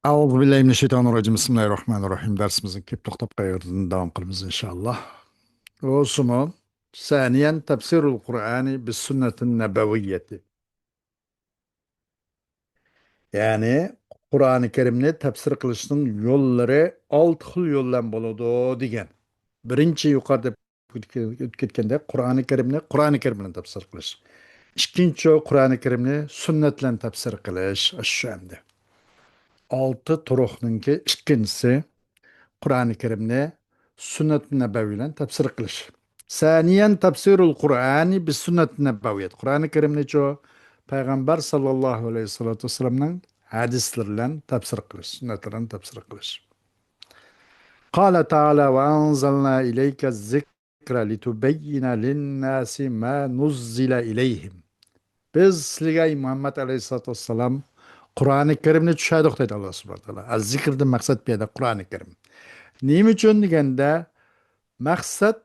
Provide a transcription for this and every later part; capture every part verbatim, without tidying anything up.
أعوذ بالله من الشيطان الرجيم. بسم الله الرحمن الرحيم. دەرسىمىزنى كېلىپ توختاپ قالغان يېرىدىن داۋام قىلىمىز، ئىنشائاللا. ئۇسۇمۇ، ثانيا، تفسير القرآن بالسنة النبوية. يەنى، قۇرئانى كەرىمنى تەپسىر قىلىشنىڭ يوللىرى ئالتە خىل يول بىلەن بولىدۇ، دېگەن. بىرىنچى، يۇقىرىدا ئۆتۈپ كەتكەندەك، قۇرئانى كەرىمنى قۇرئانى كەرىم بىلەن تەپسىر قىلىش. ئىككىنچى، قۇرئانى كەرىمنى سۈننەت بىلەن تەپسىر قىلىش. ئاشۇ ئەمدى. ئالتە تۇرۇقنىڭكى ئىككىنچىسى، قۇرئانى كەرىمنى سۈننەت نەبەۋى بىلەن تەپسىر قىلىش. ثانيا، تفسير القرآن بالسنة النبوية. قۇرئانى كەرىمنىچۇ پەيغەمبەر ساللاللاھۇ ئەلەيھى ۋەسەللەمنىڭ ھەدىسلىرى بىلەن تەپسىر قىلىش، سۈننەتلىرى بىلەن تەپسىر قىلىش. قال تعالى: وأنزلنا إليك الذكر لتبين للناس ما نزل إليهم. بىز سىلىگە، ئەي مۇھەممەد ئەلەيھىسسالاتۇ ۋەسسالام، قۇرئانى كەرىمنى چۈشەردۇق، دەيدۇ ئاللا سۇبھانەھۇ ۋە تائالا. ئەز-زىكىر دېگەن مەقسەت بۇ يەردە قۇرئانى كەرىم. نېمە ئۈچۈن دېگەندە، مەقسەت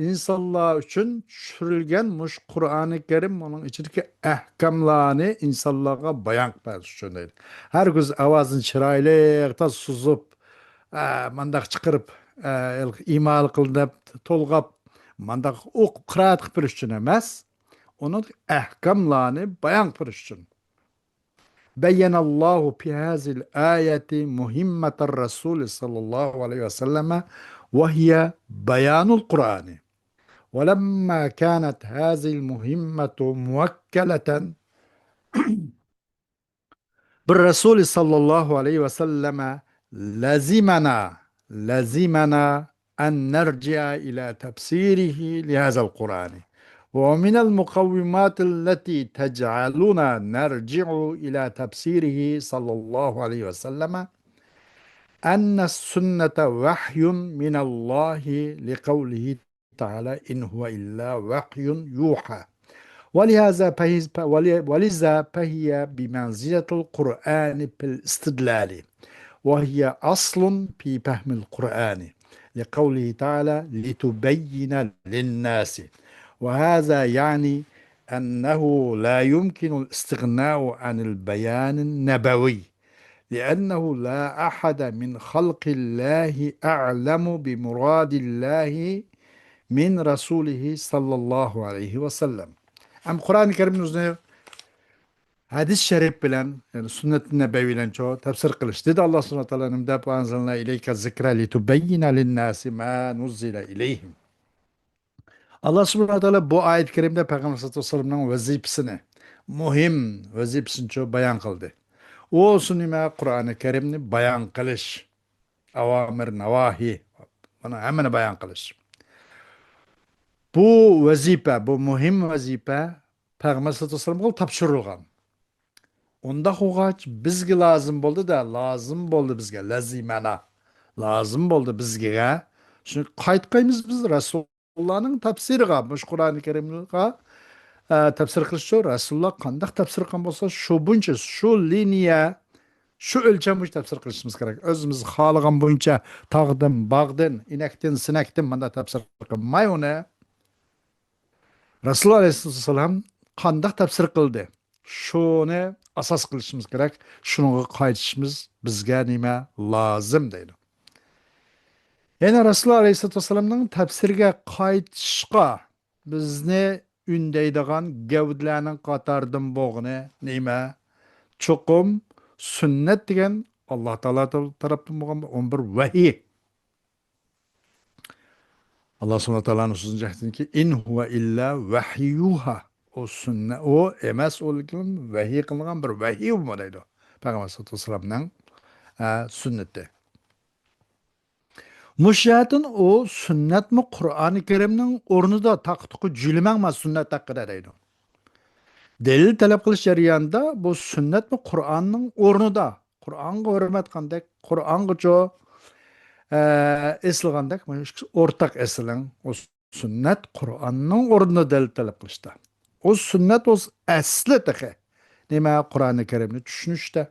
ئىنسانلار ئۈچۈن چۈشۈرۈلگەن مۇشۇ قۇرئانى كەرىم، ئۇنىڭ ئىچىدىكى ئەھكاملارنى ئىنسانلارغا بايان قىلىپ بەرسۇن ئۈچۈن دەيدۇ. ھەرگىز ئاۋازىنى چىرايلىق، تاز سوزۇپ، ئە، مانداق چىقىرىپ، ئە، ئىمالە قىل دەپ تولغاپ، مانداق ئوقۇپ قىرائەت قىلىپ بېرىش ئۈچۈن ئەمەس، ئۇنىڭ ئەھكاملارنى بايان قىلىپ بېرىش ئۈچۈن. بين الله في هذه الآية مهمة الرسول صلى الله عليه وسلم، وهي بيان القرآن. ولما كانت هذه المهمة موكلة بالرسول صلى الله عليه وسلم، لزمنا، لزمنا أن نرجع إلى تفسيره لهذا القرآن. ومن المقومات التي تجعلنا نرجع إلى تفسيره صلى الله عليه وسلم أن السنة وحي من الله، لقوله تعالى: إن هو إلا وحي يوحى. ولهذا فهي، ول-، ولذا فهي بمنزلة القرآن في الاستدلال، وهي أصل في فهم القرآن، لقوله تعالى: لتبين للناس. وهذا يعني أنه لا يمكن الاستغناء عن البيان النبوي، لأنه لا أحد من خلق الله أعلم بمراد الله من رسوله صلى الله عليه وسلم. ئەم قۇرئانى كەرىمنى ئۆزىنى ھەدىس شەرىپ بىلەن، يەنى سۈننەت نەبەۋى بىلەن چو تەپسىر قىلىش. دېدى ئاللا سۇبھانەھۇ ۋە تائالا نېمە دەپ؟ وأنزلنا إليك الذكر لتبين للناس ما نزل إليهم. ئاللا سۇبھانەھۇ ۋە تائالا بۇ ئايەت كەرىمدە پەيغەمبەر سەللەللاھۇ ئەلەيھى ۋەسەللەمنىڭ ۋەزىپىسىنى، مۇھىم ۋەزىپىسىنى چو بايان قىلدى. ئۇ نېمە؟ قۇرئانى كەرىمنى بايان قىلىش. ئاۋامىر، ناۋاھى، بۇنى ھەممىنى بايان قىلىش. بۇ ۋەزىپە، بۇ مۇھىم ۋەزىپە پەيغەمبەر سەللەللاھۇ ئەلەيھى ۋەسەللەمگە تاپشۇرۇلغان. ئۇنداق بولغاچ، بىزگە لازىم بولدى-دە، لازىم بولدى بىزگە، لەزىمەنا. لازىم بولدى بىزگە. شۇنى قايتقايمىز بىز رەسۇلۇللانىڭ تەپسىرىغا، مۇشۇ قۇرئانى كەرىمغا، ئە، تەپسىر قىلىشچۇ. رەسۇلۇللا قانداق تەپسىر قىلغان بولسا، شۇ بويىچە، شۇ لىنىيە، شۇ ئۆلچەم بويىچە تەپسىر قىلىشىمىز كېرەك. ئۆزىمىز خالىغان بويىچە تاغدىن، باغدىن، ئىنەكتىن، سىنەكتىن مۇنداق تەپسىر قىلماي ئۇنى. رەسۇلۇللا ئەلەيھىسسالام قانداق تەپسىر قىلدى؟ شۇنى ئاساس قىلىشىمىز كېرەك. شۇنىڭغا قايتىشىمىز بىزگە نېمە لازىم دەيدۇ. يەنە رەسۇلۇللا ئەلەيھىسسالاتۇ ۋەسسالامنىڭ تەپسىرىگە قايتىشقا بىزنى ئۈندەيدىغان گەۋدىلەرنىڭ قاتارىدىن بولغىنى نېمە؟ چوقۇم سۈننەت دېگەن ئاللا تائالا تەرەپتىن بولغان ئون بىر ۋەھىي. ئاللا سۇبھانەھۇ ۋە تائالانىڭ سۆزىنى چەكتىنكى، إن هو إلا وحي يوحى. ئۇ سۈننە، ئۇ ئەمەس، ئۇ لېكىن ۋەھىي قىلىنغان بىر ۋەھىي بۇ دەيدۇ. پەيغەمبەر سەللەللاھۇ ئەلەيھى ۋەسەللەمنىڭ، ئە، سۈننىتى. مۇشۇ يەردىن ئۇ سۈننەتمۇ قۇرئانى كەرىمنىڭ ئورنىدا تاقا-تۇقا جۈيلىمەڭ ما سۈننەت ھەققىدە دەيدۇ. دەلىل تەلەپ قىلىش جەريانىدا بۇ سۈننەتمۇ قۇرئاننىڭ ئورنىدا، قۇرئانغا ھۆرمەت قىلغاندەك، قۇرئانغىچۇ، ئە، ئېسىلغاندەك، مانا شۇ ئورتاق ئېسىلىڭ. ئۇ سۈننەت قۇرئاننىڭ ئورنىدا دەلىل تەلەپ قىلىشتا. ئۇ سۈننەت ئۇ ئەسلى تېخى. نېمە؟ قۇرئانى كەرىمنى چۈشىنىشتە.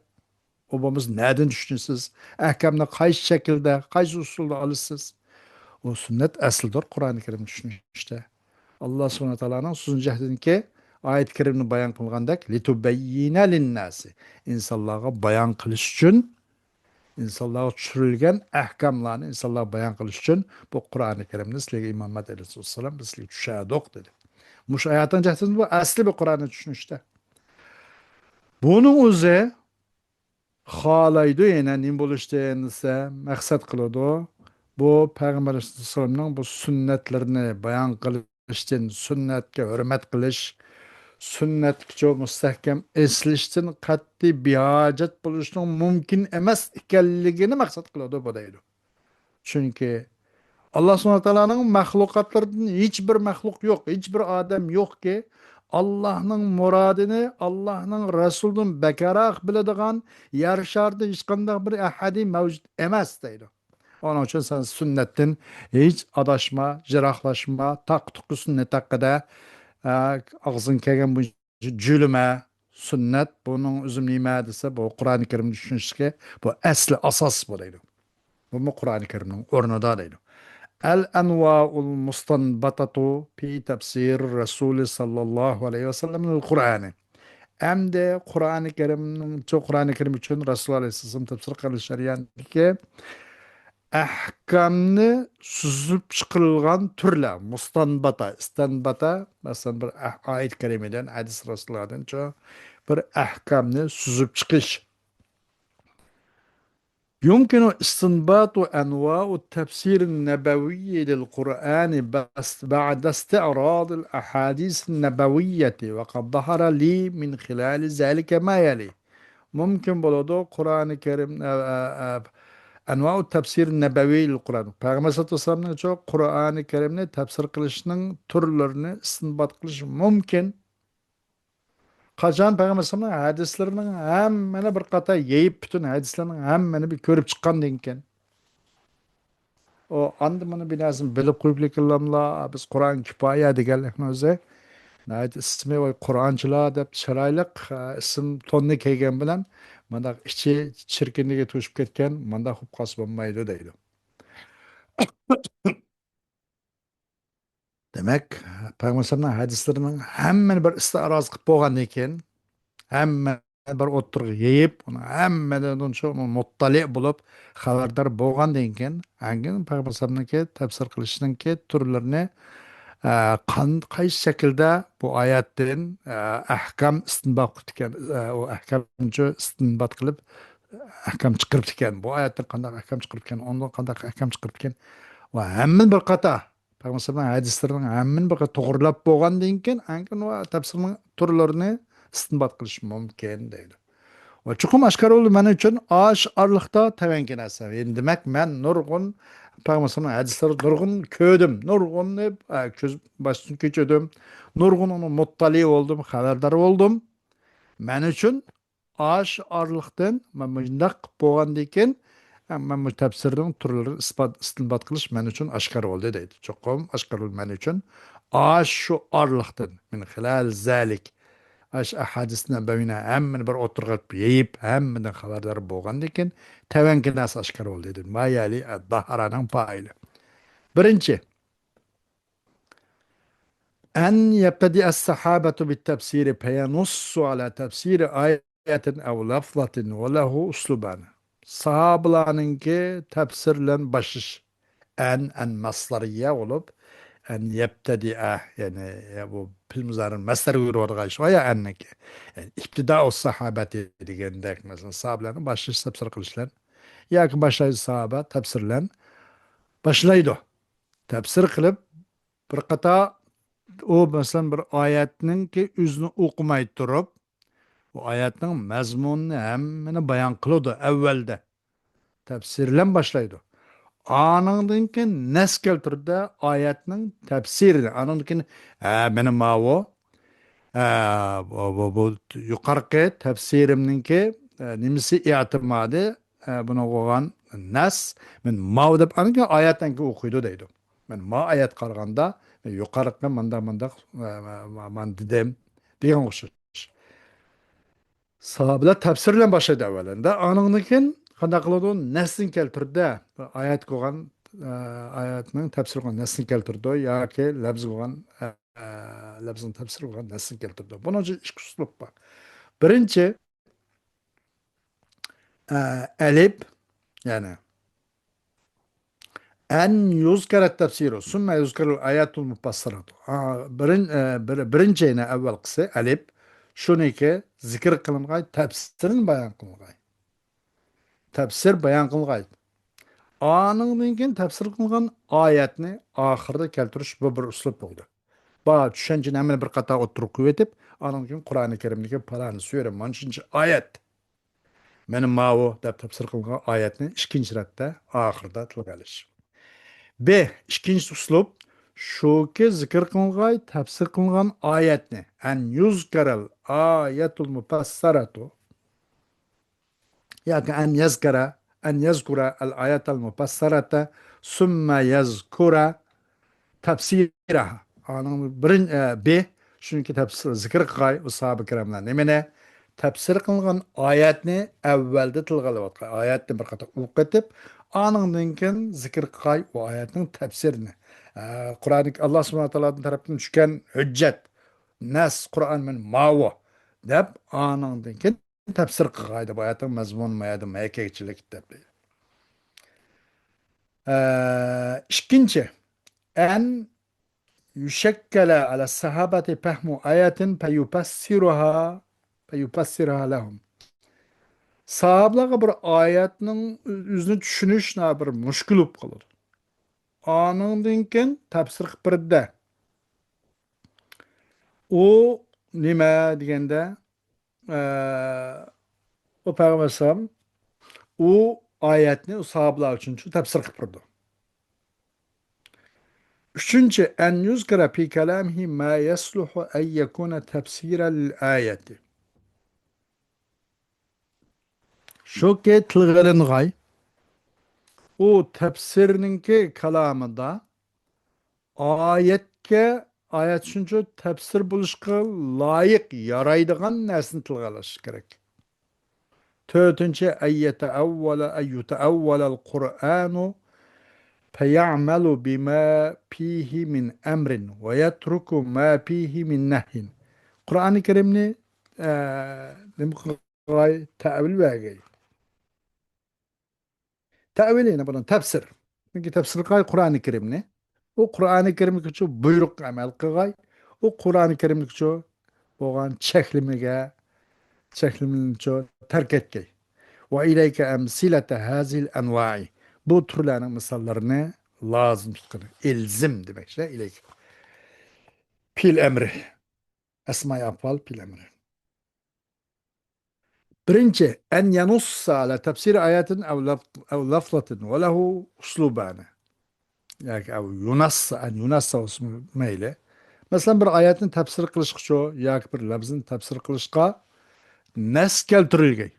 ئۇ بولمىسا نەدىن چۈشىنىسىز؟ ئەھكامنى قايسى شەكىلدە، قايسى ئۇسۇلدا ئالىسىز؟ ئۇ سۈننەت ئەسلىدۇر قۇرئانى كەرىمنى چۈشىنىشتە. ئاللا سۇبھانەھۇ ۋە تائالانىڭ سۆزىنى چەكتىنكى ئايەت كەرىمنى بايان قىلغاندەك، لىتۇبەييىنە لىنناسى. ئىنسانلارغا بايان قىلىش ئۈچۈن ئىنسانلارغا چۈشۈرۈلگەن ئەھكاملارنى ئىنسانلارغا بايان قىلىش ئۈچۈن بۇ قۇرئانى كەرىمنى سىلەرگە ئىمام مەھمەد ئەلەيھىسسالام، بىز سىلەرگە چۈشەردۇق، دېدى. مۇشۇ ئايەتنىڭ جەھەتتىن بۇ ئەسلى بىر قۇرئاننى چۈشىنىشتە. بۇنىڭ ئۆزى خالايدۇ يەنە نېمە بولۇشتىن دېسە، مەقسەت قىلىدۇ. بۇ پەيغەمبەر ئەلەيھىسسالامنىڭ بۇ سۈننەتلىرىنى بايان قىلىشتىن، سۈننەتكە ھۆرمەت قىلىش، سۈننەتكە مۇستەھكەم ئېسىلىشتىن قەتئىي بىھاجەت بولۇشنىڭ مۇمكىن ئەمەس ئىكەنلىكىنى مەقسەت قىلىدۇ بۇ دەيدۇ. چۈنكى ئاللا سۇبھانەھۇ ۋە تائالانىڭ مەخلۇقاتلىرىدىن ھېچ بىر مەخلۇق يوق، ھېچ بىر ئادەم يوقكى، ئاللانىڭ مۇرادىنى ئاللانىڭ رەسۇلىدىن بەكرەك بىلىدىغان يەر شارىدا ھېچقانداق بىر ئەھەدى مەۋجۇت ئەمەس دەيدۇ. ئۇنىڭ ئۈچۈن سەن سۈننەتتىن ھېچ ئاداشما، يىراقلاشما، تاققا تۇققا سۈننەت ھەققىدە، ئە، ئاغزىڭ كەلگەن بويىچە جۈلىمە. سۈننەت بۇنىڭ ئۆزى نېمە دېسە، بۇ قۇرئانى كەرىمنى چۈشىنىشكە بۇ ئەسلى ئاساس بۇ دەيدۇ. بۇمۇ قۇرئانى كەرىمنىڭ ئورنىدا دەيدۇ. الأنواع المستنبطة في تفسير الرسول صلى الله عليه وسلم للقرآن. ئەمدى قۇرئانى كەرىمنىڭ، شۇ قۇرئانى كەرىم ئۈچۈن رەسۇل ئەلەيھىسسالام تەپسىر قىلىش جەريانىدىكى ئەھكامنى سۈزۈپ چىقىرىلغان تۈرلەر، مۇستەنبەتە، ئىستەنبەتە، مەسىلەن، بىر ئەھ-، ئايەت كەرىمىدىن، ھەدىس رەسۇللاردىن شۇ بىر ئەھكامنى سۈزۈپ چىقىش. يمكن استنباط أنواع التفسير النبوي للقرآن بس-، بعد استعراض الأحاديث النبوية، وقد ظهر لي من خلال ذلك ما يلي. مۇمكىن بولىدۇ، قۇرئانى كەرىم، ئە، ئە، ئە، ئەنۋائۇ تەپسىر نەبەۋىيىل قۇرئان. پەيغەمبەر سەللەللاھۇ ئەلەيھى ۋەسەللەمنىڭ شۇ قۇرئانى كەرىمنى تەپسىر قىلىشنىڭ تۈرلىرىنى ئىستىنبات قىلىش مۇمكىن. قاچان پەيغەمبەر ئەلەيھىسسالامنىڭ ھەدىسلىرىنىڭ ھەممىنى بىر قاتا يېيىپ، پۈتۈن ھەدىسلەرنىڭ ھەممىنى بىر كۆرۈپ چىققاندىن كېيىن. ئۇ ئاندىن مانا بىر نەرسىنى بىلىپ قويۇپلىكىنلاملا، بىز قۇرئان كۇپايە دېگەنلىكنىڭ ئۆزى ناھايىتى ئىسمى ۋاي قۇرئانچىلار دەپ چىرايلىق، ئە، ئىسىم توننى كىيگەن بىلەن مانداق ئىچى چىركىنلىككە توشۇپ كەتكەن، مانداق بولۇپ قالسا بولمايدۇ دەيدۇ. دېمەك، پەيغەمبەر ئەلەيھىسسالامنىڭ ھەدىسلىرىنىڭ ھەممىنى بىر ئىستىئراز قىلىپ بولغاندىن كېيىن، ھەممىنى بىر ئوتتۇرىغا يېيىپ، ئۇنىڭ ھەممىدىن شۇ مۇتتەلىئ بولۇپ، خەۋەردار بولغاندىن كېيىن، ئاندىن پەيغەمبەر ئەلەيھىسسالامنىڭكى تەپسىر قىلىشنىڭكى تۈرلىرىنى، ئە، قان-، قايسى شەكىلدە بۇ ئايەتتىن، ئە، ئەھكام ئىستىنبات قىلىپتىكەن، ئە، ئۇ ئەھكامچۇ ئىستىنبات قىلىپ، ئەھكام چىقىرىپتىكەن. بۇ ئايەتتىن قانداق ئەھكام چىقىرىپتىكەن، ئۇندىن قانداق ئەھكام چىقىرىپتىكەن. ۋە ھەممىنى بىر قاتا پەيغەمبەر ھەدىسلىرىنىڭ ھەممىنى بىر قېتىم توغرىلاپ بولغاندىن كېيىن، ئاندىن تەپسىرنىڭ تۈرلىرىنى ئىستىنبات قىلىش مۇمكىن دەيدۇ. ۋە چوقۇم ئاشكارا بولدى مەن ئۈچۈن، ئاشۇ ئارىلىقتا تەۋەنكى نەرسە. يەنى دېمەك، مەن نۇرغۇن پەيغەمبەر ھەدىسلىرى نۇرغۇن كۆردۈم، نۇرغۇننى، ئە، كۆز باشتىن كەچۈردۈم، نۇرغۇن ئۇنىڭ مۇتتەلى بولدۇم، خەۋەردار بولدۇم. مەن ئۈچۈن ئاشۇ ئارىلىقتىن مەن مۇشۇنداق قىلىپ بولغاندىن كېيىن، مەن بۇ تەپسىرنىڭ تۈرلىرىنى ئىسپات، ئىستىنبات قىلىش مەن ئۈچۈن ئاشكارا بولدى دەيدۇ. چوقۇم ئاشكارا بولدى مەن ئۈچۈن. ئاشۇ ئارىلىقتىن، من خلال ذلك، ئاشۇ ئەھادىس نەبەۋىنى ھەممىنى بىر ئوتتۇرىغا ئېلىپ يېيىپ، ھەممىدىن خەۋەردار بولغاندىن كېيىن، تەۋەنكى نەرسە ئاشكارا بولدى دەيدۇ. ما يلي ظهر نىڭ پائىلى. بىرىنچى، أن يبتدئ الصحابة بالتفسير فينص على تفسير آية أو لفظة وله أسلوبان. ساھابىلارنىڭكى تەپسىر بىلەن باشلىشى. ئەن، ئەن مەسدەرىيە بولۇپ، أن يبتدئ، يەنى، يا، بۇ پېئىل مۇزارىنىڭ مەسدەرگە ئۆرۈۋالغان ئىش، ۋە يا ئەننىڭكى. يەنى ابتداء الصحابة دېگەندەك، مەسىلەن، ساھابىلەرنىڭ باشلىشى تەپسىر قىلىش بىلەن ياكى باشلايدۇ ساھابە تەپسىر بىلەن باشلايدۇ. تەپسىر قىلىپ، بىر قاتا ئۇ، مەسىلەن، بىر ئايەتنىڭكى ئۆزىنى ئوقۇماي تۇرۇپ، بۇ ئايەتنىڭ مەزمۇنىنى ھەممىنى بايان قىلىدۇ ئەۋۋەلدە. تەپسىر بىلەن باشلايدۇ. ئانىڭدىن كېيىن نەس كەلتۈرىدۇ ئايەتنىڭ تەپسىرىنى. ئانىڭدىن كېيىن، ھە، مېنى ماۋۇ، ھە، بۇ، بۇ، بۇ يۇقىرىقى تەپسىرىمنىڭكى، ھە، نېمىسى ئېتىمادى، ھە، بۇنىڭغا بولغان نەس، مەن ماۋۇ دەپ، ئانىڭدىن كېيىن ئايەتتىن كېيىن ئوقۇيدۇ دەيدۇ. مەن ما ئايەتكە قارىغاندا، مەن يۇقىرىقى مانداق، مانداق، ھە، مانا دېدىم، دېگەن ئوخشاش. ساھابىلەر تەپسىر بىلەن باشلايدۇ ئەۋۋەلىندە. ئانىڭدىن كېيىن قانداق قىلىدۇ؟ نەسنى كەلتۈرىدۇ. ئايەت قىلغان، ئە، ئايەتنىڭ تەپسىرى قىلغان نەسنى كەلتۈرىدۇ ياكى لەپز قىلغان، ئە، لەپزنىڭ تەپسىرى قىلغان نەسنى كەلتۈرىدۇ. بۇنىڭ ئۈچۈن ئىككى ئۇسلۇب بار. بىرىنچى، ئە، ئەلىپ، يەنى، ئەن يۇزكەرە تەپسىرۇ، سۈممە يۇزكەرۇل ئايەتۇل مۇپەسسەرەتۇ. ئا، بىرىن-، ئە، بىر-، بىرىنچى يەنە ئەۋۋەلقىسى ئەلىپ، شۇنىڭكى زىكىر قىلىنغاي، تەپسىرىنى بايان قىلىنغاي. تەپسىر بايان قىلغاي. ئانىڭدىن كېيىن تەپسىر قىلغان ئايەتنى ئاخىرىدا كەلتۈرۈش، بۇ بىر ئۇسلۇب بولدى. با، چۈشەنچىنى ھەممىنى بىر قاتار ئوتتۇرىغا قويۇۋېتىپ، ئانىڭدىن كېيىن قۇرئانى كەرىمدىكى پالان سۈرە، مانچىنچە ئايەت، مانا ماۋۇ دەپ تەپسىر قىلغان ئايەتنى ئىككىنچى رەتتە ئاخىرىدا تىلغا ئېلىش. ب، ئىككىنچى ئۇسلۇب، شۇكى زىكىر قىلغاي تەپسىر قىلغان ئايەتنى، ئەن يۇزكەرەل ئايەتۇل مۇپەسسەرەتۇ، ياكى ئەن يەزكەرە، ئەن يەزكۇرە ئەل ئايەتەل مۇپەسسەرەتە، سۈممە يەزكۇرە تەپسىرەھا. ئانىڭ بىرىن-، ئە، بى، شۇنىڭكى تەپسىر، زىكىر قىلغاي، ئۇ ساھابە كىراملار نېمىنى؟ تەپسىر قىلغان ئايەتنى ئەۋۋەلدە تىلغا ئېلىۋاتقان. ئايەتنى بىر قاتار ئوقۇۋېتىپ، ئانىڭدىن كېيىن زىكىر قىلغاي ئۇ ئايەتنىڭ تەپسىرىنى. ئە، قۇرئانى، ئاللا سۇبھانەھۇ ۋە تائالادىن تەرەپتىن چۈشكەن ھۆججەت، نەس، قۇرئان مەن ماۋۇ دەپ، ئانىڭدىن كېيىن تەپسىر قىلغايدى. بۇ ئايەتنىڭ مەزمۇنى ما يەردە مەيەكەگىچىلىك دەپ. ئە، ئىككىنچى، ئەن يۇشەككەلە ئەلە سەھابەتى پەھمۇ ئايەتىن پەيۇپەسسىرۇھا، پەيۇپەسسىرۇھا لەھۇم. ساھابىلارغا بىر ئايەتنىڭ ئۆزىنى چۈشىنىش بىر مۈشكۈل بولۇپ قالىدۇ. ئانىڭدىن كېيىن تەپسىر قىلىپ بېرىدۇ. ئۇ نېمە دېگەندە، ئە، ئۇ پەيغەمبەر ئەلەيھىسسالام ئۇ ئايەتنى ئۇ ساھابىلار ئۈچۈن شۇ تەپسىر قىلىپ بېرىدۇ. ئۈچىنچى، ئەن يۇزكەرە پى كەلامىھى ما يەسلۇھۇ ئەن يەكۇنە تەپسىرەن لىل ئايەتى. شۇكى تىلغا ئېلىنغاي، ئۇ تەپسىرنىڭكى كالامىدا ئايەتكە، ئايەت شۇنچە تەپسىر بولۇشقا لايىق، يارايدىغان نەرسىنى تىلغا ئېلىش كېرەك. تۆتىنچى، ئەن يەتەئەۋۋەلە، ئەن يۇتەئەۋۋەلەل قۇرئانۇ فەيەئمەلۇ بىما فىيھى مىن ئەمرىن ۋە يەترۇكۇ ما فىيھى مىن نەھيىن. قۇرئانى كەرىمنى، ئە، نېمە قىلغاي؟ تەئۋىل بەرگەي. تەئۋىل، يەنى بۇنىڭ تەپسىر. چۈنكى تەپسىر قىلغاي قۇرئانى كەرىمنى. ئۇ قۇرئانى كەرىمگىچۇ بۇيرۇققا ئەمەل قىلغاي. ئۇ قۇرئانى كەرىمگىچۇ بولغان چەكلىمىگە، چەكلىمىنىچۇ تەرك ئەتكەي. ۋە ئىلەيكە ئەمسىلەتە ھازىل ئەنۋائى. بۇ تۈرلەرنىڭ مىساللىرىنى لازىم تۇتقىنى. ئىلزىم دېمەكچى، ئىلەيكە. پېئىل ئەمرى. ئەسمائى ئەفئال پېئىل ئەمرى. بىرىنچى، ئەن يەنۇسسا ئەلە تەپسىرى ئايەتىن ئەۋ لەف-، ئەۋ لەفلەتىن ۋە لەھۇ ئۇسلۇبانى. ياكى ئەۋ يۇنەسسا، ئەن يۇنەسسا بولسىمۇ مەيلى. مەسىلەن، بىر ئايەتنى تەپسىر قىلىشقىچۇ ياكى بىر لەپزىنى تەپسىر قىلىشقا نەس كەلتۈرۈلگەي.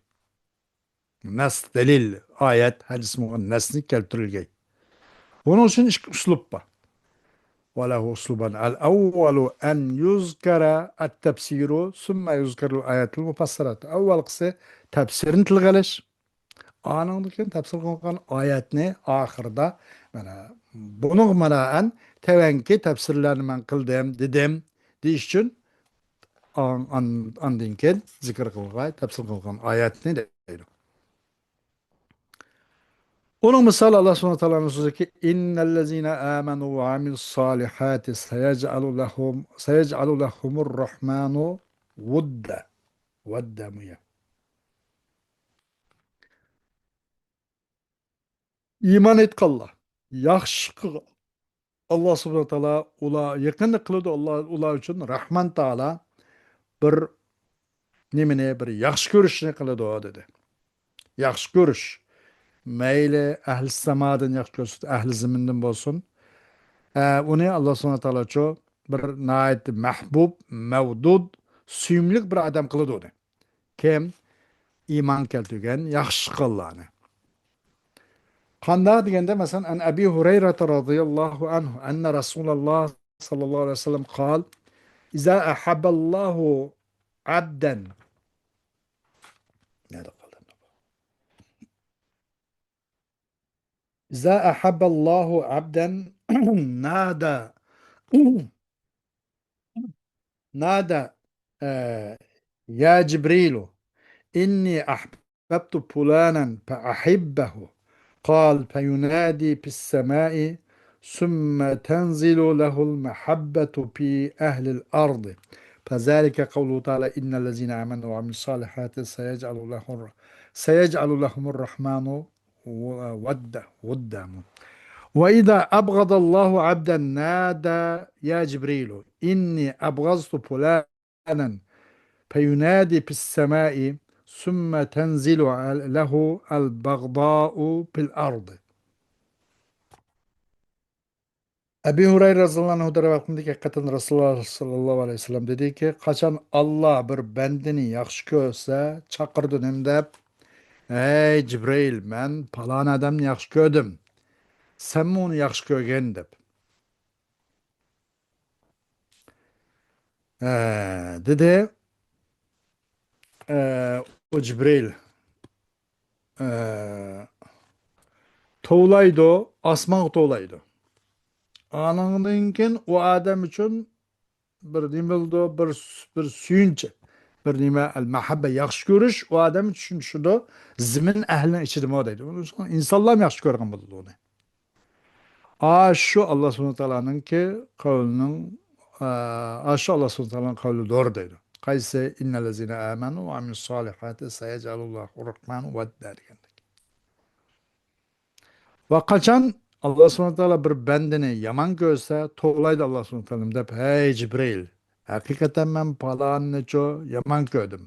نەس، دەلىل، ئايەت، ھەدىس بولغان نەسنى كەلتۈرۈلگەي. بۇنىڭ ئۈچۈن ئىككى ئۇسلۇب بار. ۋە لەھۇ ئۇسلۇبان. ئەل ئەۋۋەلۇ ئەن يۇزكەرە ئەت تەپسىرۇ، سۈممە يۇزكەرۇل ئايەتۇل مۇپەسسەرەت. ئەۋۋەلقىسى تەپسىرنى تىلغا ئېلىش. ئانىڭدىن كېيىن تەپسىر قىلغان ئايەتنى ئاخىرىدا، مانا، بۇنىڭغا بىنائەن تەۋەنكى تەپسىرلەرنى مەن قىلدىم، دېدىم، دېيىش ئۈچۈن ئان-، ئان-، ئاندىن كېيىن زىكىر قىلغان، تەپسىر قىلغان ئايەتنى دەيدۇ. ئۇنىڭ مىسالى ئاللا سۇبھانەھۇ ۋە تائالانىڭ سۆزىكى، ئىننەللەزىنە ئامەنۇ ۋە ئامىلۇسسالىھاتى سەيەجئەلۇ لەھۇم، سەيەجئەلۇ لەھۇمۇر رەھمانۇ ۋۇددە. ۋەددە مۇيە. ئىمان ئېيتقانلار، ياخشى قىلغان، ئاللا سۇبھانەھۇ ۋە تائالا ئۇلار يېقىننى قىلىدۇ، ئاللا ئۇلار ئۈچۈن رەھمان تائالا بىر نېمىنى، بىر ياخشى كۆرۈشنى قىلىدۇ دېدى. ياخشى كۆرۈش. مەيلى ئەھلى سامادىن ياخشى كۆرسۇن، ئەھلى زېمىندىن بولسۇن. ئە، ئۇنى ئاللا سۇبھانەھۇ ۋە تائالاچۇ بىر ناھايىتى مەھبۇب، مەۋدۇد، سۆيۈملۈك بىر ئادەم قىلىدۇ ئۇنى. كىم؟ ئىمان كەلتۈرگەن ياخشى قىلغانلارنى. قانداق دېگەندە، مەسىلەن، ئەن ئەبى ھۇرەيرەتە رەزىيەللاھۇ ئەنھۇ ئەننە رەسۇلەللاھ سەللەللاھۇ ئەلەيھى ۋەسەللەم قال، ئىزا ئەھەببەللاھۇ ئەبدەن. نەدە قالدى؟ إذا أحب الله عبدا نادى، نادى، آه، يا جبريل، إني أحببت فلانا فأحبه. قال فينادي في السماء ثم تنزل له المحبة في أهل الأرض. فذلك قوله تعالى: إن الذين آمنوا وعملوا الصالحات سيجعل له الر-، سيجعل لهم الرحمن و-، ود-، ودا. وإذا أبغض الله عبدا نادى: يا جبريل، إني أبغضت فلانا، فينادي في السماء ثم تنزل له البغضاء في الأرض. ئەبى ھۇرەيرە رەزىياللاھۇ ئەنھۇدىن رىۋايەت قىلىندىكى، ھەقىقەتەن رەسۇلۇللاھ سەللەللاھۇ ئەلەيھى ۋەسەللەم دېدىكى، قاچان ئاللاھ بىر بەندىنى ياخشى كۆرسە، چاقىرىدۇ نېمە دەپ؟ ھەي جىبرىئىل، مەن پالان ئادەمنى ياخشى كۆردۈم، سەنمۇ ئۇنى ياخشى كۆرگىن دەپ. ھە، دېدى. ئە، ئۇ جىبرىئىل، ئە، توۋلايدۇ، ئاسمانغا توۋلايدۇ. ئانىڭدىن كېيىن ئۇ ئادەم ئۈچۈن بىر نېمە بولىدۇ، بىر، بىر سۆيۈنچ، بىر نېمە، ئەل مەھەببە، ياخشى كۆرۈش ئۇ ئادەم ئۈچۈن چۈشىدۇ. زېمىن ئەھلىنىڭ ئىچىدىمۇ دەيدۇ. ئۇنىڭ ئۈچۈن ئىنسانلارمۇ ياخشى كۆرگەن بولىدۇ ئۇنى. ئاشۇ ئاللاھ سۇبھانەھۇ ۋە تائالانىڭكى قەۋلىنىڭ، ئا، ئاشۇ ئاللاھ سۇبھانەھۇ ۋە تائالانىڭ قەۋلىدۇر دەيدۇ. قايسى؟ إن الذين آمنوا وعملوا الصالحات سيجعل لهم الرحمن ودا دېگەندەك. ۋە قاچان ئاللاھ سۇبھانەھۇ ۋە تائالا بىر بەندىنى يامان كۆرسە، توۋلايدۇ ئاللاھ سۇبھانەھۇ ۋە تائالا دەپ، ھەي جىبرىئىل، ھەقىقەتەن مەن پالانىنىچۇ يامان كۆردۈم.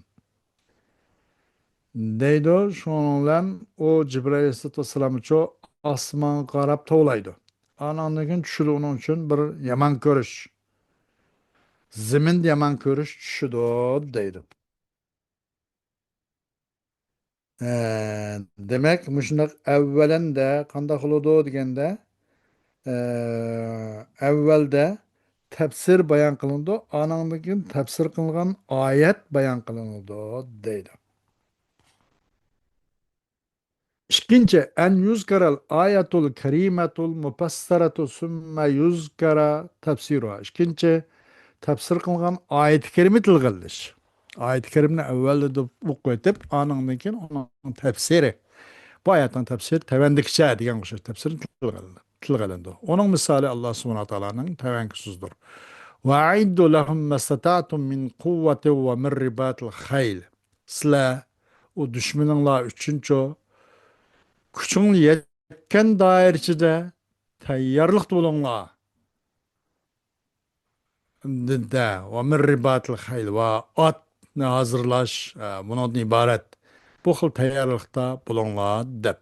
دەيدۇ. شۇنىڭ بىلەن ئۇ جىبرىئىل ئەلەيھىسسالاتۇ ۋەسسالامچۇ ئاسمانغا قاراپ توۋلايدۇ. ئاناندىن كېيىن چۈشىدۇ ئۇنىڭ ئۈچۈن بىر يامان كۆرۈش. زېمىندە يامان كۆرۈش چۈشىدۇ دەيدۇ. ئە، دېمەك، مۇشۇنداق ئەۋۋەلەندە قانداق بولىدۇ دېگەندە، ئە، ئەۋۋەلدە تەپسىر بايان قىلىنىدۇ، ئانىڭدىن كېيىن تەپسىر قىلىنغان ئايەت بايان قىلىنىدۇ دەيدۇ. ئىككىنچى، أن يذكر الآية الكريمة المفسرة ثم يذكر تفسيرها. ئىككىنچى، تەپسىر قىلىنغان ئايەت كەرىمە تىلغا ئېلىنىش. ئايەت كەرىمىنى ئەۋۋەلدە ئوقۇۋېتىپ، ئانىڭدىن كېيىن ئۇنىڭ تەپسىرى. بۇ ئايەتنىڭ تەپسىرى تۆۋەندىكىچە دېگەن ئوخشاش تەپسىرنى تىلغا ئېلىندى. تىلغا ئېلىندى. ئۇنىڭ مىسالى ئاللاھ سۇبھانەھۇ ۋە تائالانىڭ تەۋەنكى سۆزىدۇر. وأعدوا لهم ما استطعتم من قوة ومن رباط الخيل. سىلەر ئۇ دۈشمىنىڭلار ئۈچۈنچۇ، كۈچۈڭلار يەتكەن دائىرە ئىچىدە تەييارلىقتا بولۇڭلار. دە، ومن رباط الخيل، ۋە ئاتنى ھازىرلاش، ئە، بۇنىڭدىن ئىبارەت. بۇ خىل تەييارلىقتا بولۇڭلار دەپ.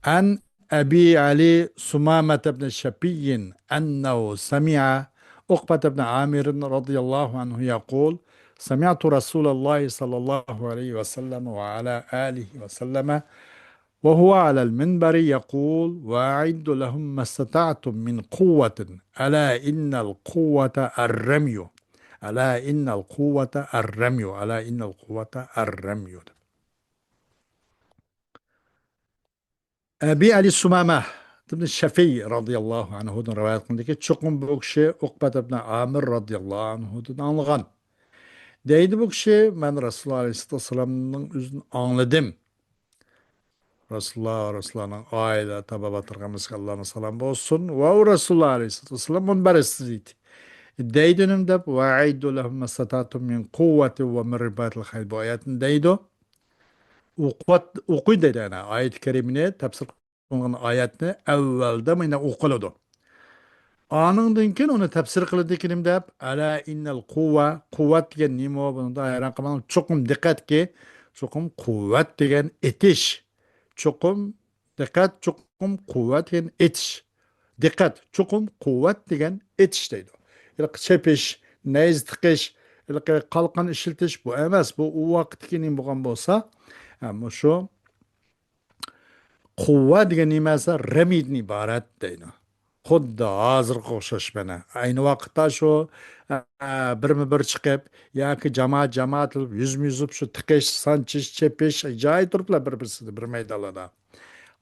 عن أبي علي ثمامة بن شفي أنه سمع عقبة بن عامر رضي الله عنه يقول: سمعت رسول الله صلى الله عليه وسلم وعلى آله وسلم وهو على المنبر يقول: وأعدوا لهم ما استطعتم من قوة، ألا إن القوة الرمي، ألا إن القوة الرمي، ألا إن القوة الرمي. ئەبى ئەلى سۇمامە ئىبن شەفىي رازىياللاھۇ ئەنھۇدىن رىۋايەت قىلىندىكى، چوقۇم بۇ كىشى ئۇقبەت ئىبن ئامىر رازىياللاھۇ ئەنھۇدىن ئاڭلىغان. دەيدۇ بۇ كىشى، مەن رەسۇلۇللاھ ئەلەيھىسسالاتۇ ۋەسسالامنىڭ ئۆزىدىن ئاڭلىدىم. رەسۇلۇللاھ، رەسۇلۇللاھنىڭ ئائىلە تاۋابىئاتلىرىغا ھەممىسىگە ئاللانىڭ سالامى بولسۇن. ۋە ئۇ رەسۇلۇللاھ ئەلەيھىسسالاتۇ ۋەسسالام مۇنبەر ئۈستىدە دەيدۇ نېمە دەپ، ۋە ئەئىددۇ لەھۇم مەستەتەئتۇم مىن قۇۋۋەتىن ۋە مىن رىباتىل خەيل، بۇ ئايەتنى دەيدۇ. ئوقۇۋات-، ئوقۇي دەيدۇ، يەنى ئايەت كەرىمىنى تەپسىر قىلغان ئايەتنى ئەۋۋەلدە مانا ئوقۇلىدۇ. ئانىڭدىن كېيىن ئۇنى تەپسىر قىلىدىكىن نېمە دەپ، ئەلا ئىننەل قۇۋۋە، قۇۋۋەت دېگەن نېمە بۇنىڭدا ھەيران قالماڭ. چوقۇم دىققەتكى، چوقۇم قۇۋۋەت دېگەن ئېتىش. چوقۇم دىققەت، چوقۇم قۇۋۋەت دېگەن ئېتىش. دىققەت، چوقۇم قۇۋۋەت دېگەن ئېتىش دەيدۇ. ھېلىقى چېپىش، نەيزە تىقىش، ھېلىقى قالقان ئىشلىتىش بۇ ئەمەس. بۇ ئۇ ۋاقىتتىكى نېمە بولغان بولسا، ھە، مۇشۇ قۇۋۋە دېگەن نېمە دېسە، رەمىدىن ئىبارەت دەيدۇ. خۇددى ھازىرغا ئوخشاش مانا. ئەينى ۋاقىتتا شۇ، ئە، بىرمۇ بىر چىقىپ، ياكى جامائەت، جامائەت قىلىپ، يۈزمۇ يۈزۈپ شۇ تىقىش، سانچىش، چېپىش، جايى تۇرۇپلا بىر-بىرسىدە، بىر مەيدانلاردا.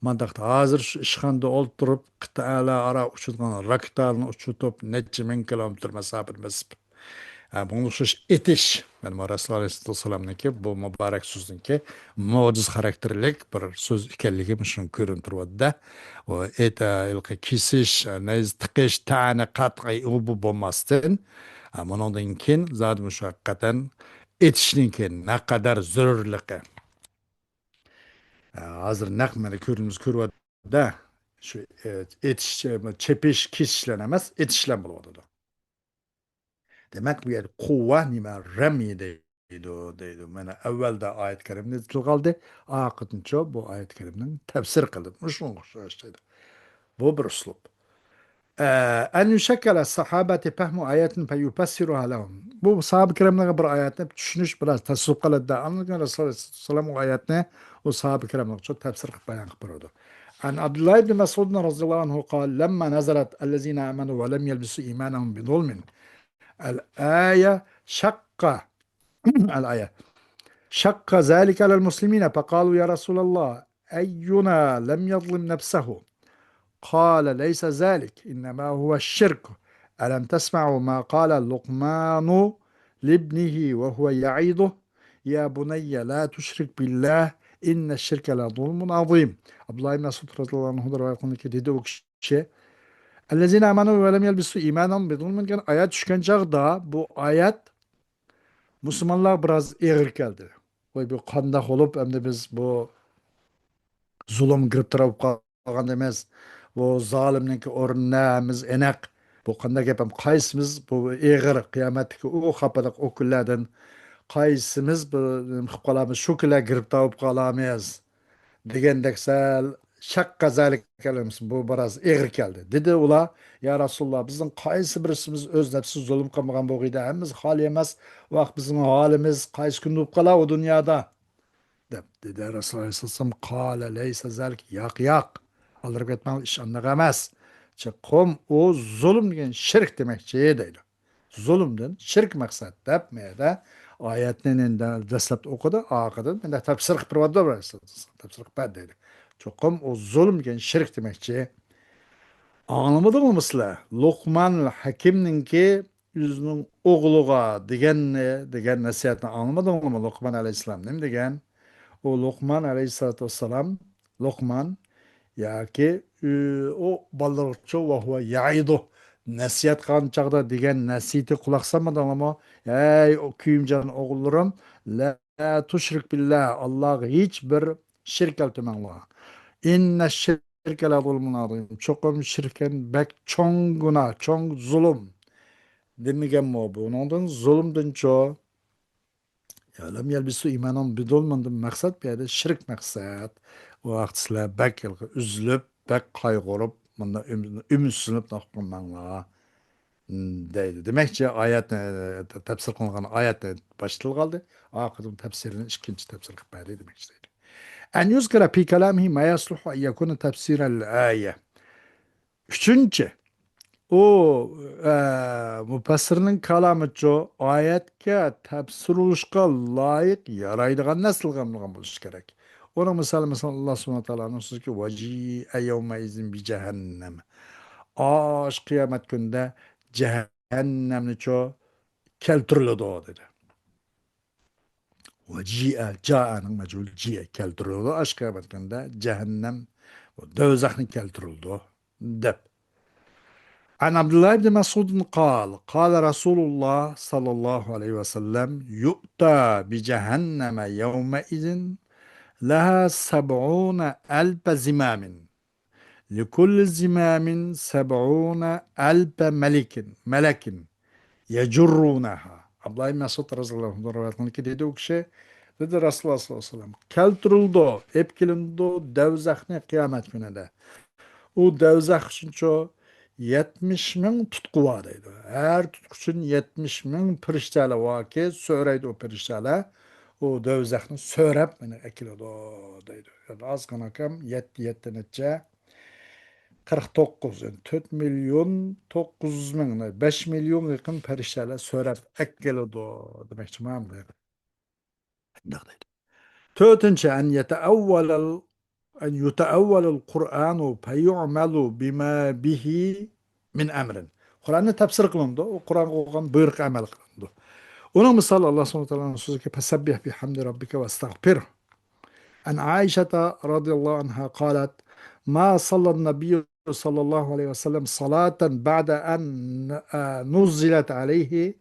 مانداقتا ھازىر شۇ ئىشخانىدا ئولتۇرۇپ، قىتئەلەر ئارا ئۇچىدىغان راكېتالارنى ئۇچۇرتۇپ، نەچچە مىڭ كىلومېتىر مەساپىنى بېسىپ، ھە، بۇنىڭغا ئوخشاش ئېتىش. مانا رەسۇلۇللا ئەلەيھىسسالامنىڭكى بۇ مۇبارەك سۆزنىڭكى مۆجىزە خاراكتېرلىك بىر سۆز ئىكەنلىكى مۇشۇ كۆرۈنۈپ تۇرۇۋاتىدۇ. ئۇ ئېت-، ھېلىقى كېسىش، نەيزە تىقىش، تەنە، قەتئىي ئۇ بۇ بولماستىن، ھە، بۇنىڭدىن كېيىن زادى مۇشۇ ھەقىقەتەن ئېتىشنىڭكى نەقەدەر زۆرۈرلۈكى. ھە، ھازىر نەق مەيداندا كۆرۈۋاتىدۇ. شۇ، ئېتىش، چېپىش، كېسىشلەر ئەمەس، ئېتىشلەر بولۇۋاتىدۇ. دېمەك، بۇ يەردە قۇۋۋە نېمە؟ رەمى دەيدۇ، دەيدۇ. مانا ئەۋۋەلدە ئايەت كەرىمىنى تىلغا ئالدى، ئارقىدىنچۇ بۇ ئايەت كەرىمنىڭ تەپسىر قىلدى. مۇشۇنىڭغا ئوخشاش دەيدۇ. بۇ بىر ئۇسلۇب. ئە، أن يشكل على الصحابة فهم آية فيفسرها لهم. بۇ ساھابە كىراملارغا بىر ئايەتنى چۈشىنىش بىراز تەسىر قىلىدۇ. ئاندىن كېيىن رەسۇلۇللا ئەلەيھىسسالام ئۇ ئايەتنى ئۇ ساھابە كىراملارغا تەپسىر قىلىپ بايان قىلىپ بېرىدۇ. عن عبد الله بن مسعود رضي الله عنه قال: لما نزلت الذين آمنوا ولم يلبسوا إيمانهم بظلم الآية شق الآية شق ذلك على المسلمين فقالوا: يا رسول الله، أينا لم يظلم نفسه؟ قال: ليس ذلك، إنما هو الشرك. ألم تسمعوا ما قال لقمان لابنه وهو يعظه: يا بني لا تشرك بالله إن الشرك لظلم عظيم. ئابدۇللا ئىبن مەسئۇد رەزىياللاھۇ ئەنھۇدىن رىۋايەت قىلىنغانكى، دېدى ئۇ كىشى: الذين آمنوا ولم يلبسوا إيمانهم بظلم دېگەن ئايەت چۈشكەن چاغدا، بۇ ئايەت مۇسۇلمانلارغا بىراز ئېغىر كەلدى. ۋاي، بۇ قانداق بولۇپ، ئەمدى بىز بۇ زۇلۇم گىرىپتار بولۇپ قالغان ئەمەس. بۇ زالىمنىڭكى ئورنىدا ھەممىمىز ئېنىق. بۇ قانداق گەپ ھەم؟ قايسىمىز بۇ ئېغىر قىيامەتتىكى ئۇ خاپىلىق، ئۇ كۈنلەردىن قايسىمىز بۇ نېمە قىلىپ قالامىز؟ شۇ كۈنلەر گىرىپتار بولۇپ قالامىز دېگەندەك سەل شەققە زالىكە، بۇ بىراز ئېغىر كەلدى. دېدى ئۇلار: يا رەسۇلاللا، بىزنىڭ قايسى بىرسىمىز ئۆز نەپسىگە زۇلۇم قىلمىغان بولغىيدى، ھەممىمىز خالىي ئەمەس، ۋاق بىزنىڭ ھالىمىز قايسى كۈندە بولۇپ قالار ئۇ دۇنيادا؟ دەپ دېدى. رەسۇلۇللا ئەلەيھىسسالام: قال ليس ذلك، ياق، ياق، ئالدىراپ كەتمەڭ، ئىش ئانداق ئەمەس. چوقۇم ئۇ زۇلۇم دېگەن شىرك دېمەكچى دەيدۇ. زۇلۇمدىن شىرك مەقسەت دەپ، مەيەدە ئايەتنى دە-، دەسلەپتە ئوقۇدى، ئارقىدىن مەيەدە تەپسىر قىلىپ بېرىۋاتىدۇ، تەپسىر قىلىپ بەر دەيدۇ. چوقۇم ئۇ زۇلۇم دېگەن شىرك دېمەكچى. ئاڭلىمىدىڭلىمۇ سىلەر؟ لوقمان ھەكىمنىڭكى ئۆزىنىڭ ئوغلىغا دېگەننى، دېگەن نەسىھەتنى ئاڭلىمىدىڭلىمۇ؟ لوقمان ئەلەيھىسسالام نېمە دېگەن؟ ئۇ لوقمان ئەلەيھىسسالاتۇ ۋەسسالام، لوقمان، ياكى ئۇ، ئۇ بالىلىرىغىچۇ، ۋەھۇۋە يەئىزۇھ، نەسىھەت قىلغان چاغدا دېگەن نەسىھىتى قۇلاق سالمىدىڭلارمۇ؟ ھەي، ئۇ كۆيۈمجان ئوغۇللىرىم، لا تۇشرىك بىللا، ئاللاغا ھېچ بىر شىرك كەلتۈرمەڭلار. ئىننە شىركە لەزۇلمۇن ئازىم. چوقۇم شىركەن بەك چوڭ گۇناھ، چوڭ زۇلۇم. دېمىگەنمۇ بۇنىڭدىن زۇلۇمدىنچۇ؟ يا لەم يەلبىسۇ ئىمانەھۇم بىزۇلمىندىن مەقسەت بۇ يەردە شىرك مەقسەت. ئۇ ۋاقىت سىلەر بەك ئۈزۈلۈپ، بەك قايغۇرۇپ، مۇنداق ئۈم-، ئۈمىدسىزلىنىپ ناخشا قىلماڭلار. دەيدۇ. دېمەكچى، ئايەتنى، تەپسىر قىلىنغان ئايەتنى باشتىلغا ئالدى. ئارقىدىن تەپسىرىنى ئىككىنچى تەپسىر قىلىپ بەردى دېمەكچى دەيدۇ. أن يذكر في كلامه ما يصلح أن يكون تفسيرا للآية. ئۈچىنچى، ئۇ، ئە، مۇپەسسىرنىڭ كالامىچۇ، ئايەتكە تەپسىر بولۇشقا لايىق، يارايدىغان نەرسىلەرگە ئالمىغان بولۇشى كېرەك. ئۇنىڭ مىسالى، مەسىلەن، ئاللا سۇبھانەھۇ ۋە تائالانىڭ سۆزىكى، وجيء يومئذ بجهنم. ئاشۇ قىيامەت كۈنىدە جەھەننەمنىچۇ كەلتۈرۈلىدۇ، دېدى. وجيء، جاءنىڭ مەجھۇلى جيء كەلتۈرۈلىدۇ. ئاشۇ قىيامەت كۈنىدە جەھەننەم، دوزاخنى كەلتۈرۈلىدۇ، دەپ. عن عبد الله بن مسعود قال، قال رسول الله صلى الله عليه وسلم، يؤتى بجهنم يومئذ لها سبعون ألف زمام، لكل زمام سبعون ألف ملك، ملك يجرونها. ئابدۇللا ئىبن مەسئۇد رەزىياللاھۇ ئەنھۇدىن رىۋايەت قىلىنغانكى، دېدى ئۇ كىشى، دېدى رەسۇلۇللا ساللاللاھۇ ئەلەيھى ۋەسەللەم، كەلتۈرۈلىدۇ، ئېلىپ كېلىنىدۇ دوزاخنى قىيامەت كۈنىدە. ئۇ دوزاخ ئۈچۈنچۇ يەتمىش مىڭ تۇتقۇ بار دەيدۇ. ھەر تۇتقۇ ئۈچۈن يەتمىش مىڭ پىرىشتەلەر باركى، سۆرەيدۇ ئۇ پىرىشتەلەر. ئۇ دوزاخنى سۆرەپ مېنى ئەكېلىدۇ دەيدۇ. يەنى ئازغىنە كەم، يەتتە، يەتتە نەچچە، قىرىق توققۇز، يەنى تۆت مىليون توققۇز يۈز مىڭ، بەش مىليونغا يېقىن پەرىشتەلەر سۆرەپ ئەكېلىدۇ دېمەكچىمەن. شۇنداق دەيدۇ. تۆتىنچى، أن يتأول، أن يتأول القرآن فيعمل بما به من أمر. قۇرئاننى تەپسىر قىلىنىدۇ، ئۇ قۇرئانغا بولغان بۇيرۇققا ئەمەل قىلىنىدۇ. ئۇنىڭ مىسالى ئاللا سۇبھانەھۇ ۋە تائالانىڭ سۆزىكى، فسبح بحمد ربك واستغفره. عن عائشة رضي الله عنها قالت، ما صلى النبي صلى الله عليه وسلم صلاة بعد أن، آه، نزلت عليه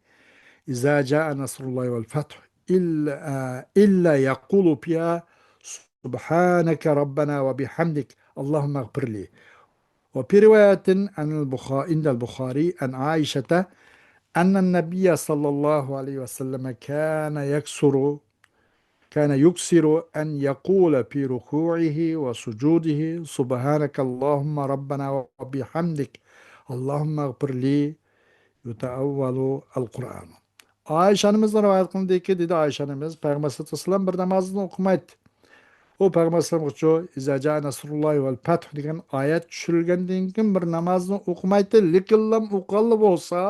إذا جاء نصر الله والفتح إلا، آه، إلا يقول فيها سبحانك ربنا وبحمدك اللهم اغفر لي. وفي رواية عن البخا-، عند البخاري عن عائشة أن النبي صلى الله عليه وسلم كان يكسر، كان يكثر أن يقول في ركوعه وسجوده سبحانك اللهم ربنا وبحمدك اللهم اغفر لي يتأول القرآن. ئائىشە ئانىمىزدىن رىۋايەت قىلىندىكى، دېدى ئائىشە ئانىمىز، پەيغەمبەر سەللەللاھۇ ئەلەيھى ۋەسەللەم بىر نامازنى ئوقۇمايتتى. ئۇ پەيغەمبەر ئەلەيھىسسالامغىچۇ، إذا جاء نصر الله والفتح دېگەن ئايەت چۈشۈرۈلگەندىن كېيىن بىر نامازنى ئوقۇمايتتى. لېكىنلا ئوقۇغانلا بولسا،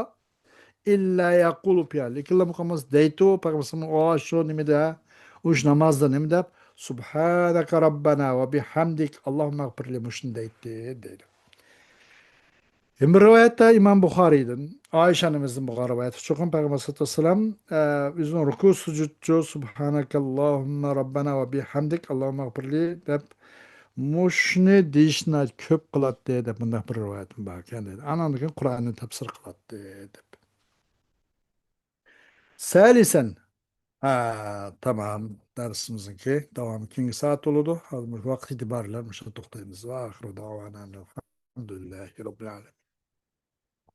إلا يقول فيها، لېكىنلا ئوقۇماس دەيتتى ئۇ پەيغەمبەر ئەلەيھىسسالام، ئۇ شۇ نېمىدە، ئۇ شۇ نامازدا نېمە دەپ، سبحانك ربنا وبحمدك اللهم اغفر لي، مۇشۇنى دەيتتى، دەيدۇ. يەنە بىر رىۋايەتتە ئىمام بۇخارىيدىن، ئائىشە ئانىمىزدىن بولغان رىۋايەت، چوقۇم پەيغەمبەر سەللەللاھۇ ئەلەيھى ۋەسەللەم، ئە، ئۆزىنىڭ رۇكۇ سۈجۈدچۇ، سۇبھانەكەللاھۇممە رەببەنا ۋە بىھەمدىك، ئاللاھۇممە ئىغفىرلى دەپ، مۇشۇنى دېيىشنى كۆپ قىلاتتى دەپ، مۇنداق بىر رىۋايەتمۇ باركەن دەيدۇ. ئانان كېيىن قۇرئاننى تەپسىر قىلاتتى دەپ. سەلىسەن. ھە، تامام. دەرسىمىزنىڭكى داۋامى كېيىنكى سائەت بولىدۇ. ھازىر مۇشۇ ۋاقىت ئېتىبارى بىلەن مۇشۇ توختايمىز. ۋە ئاخىرۇ دەۋانا ئەنىل ھەمدۇلىللاھى رەببىل ئالەمىن.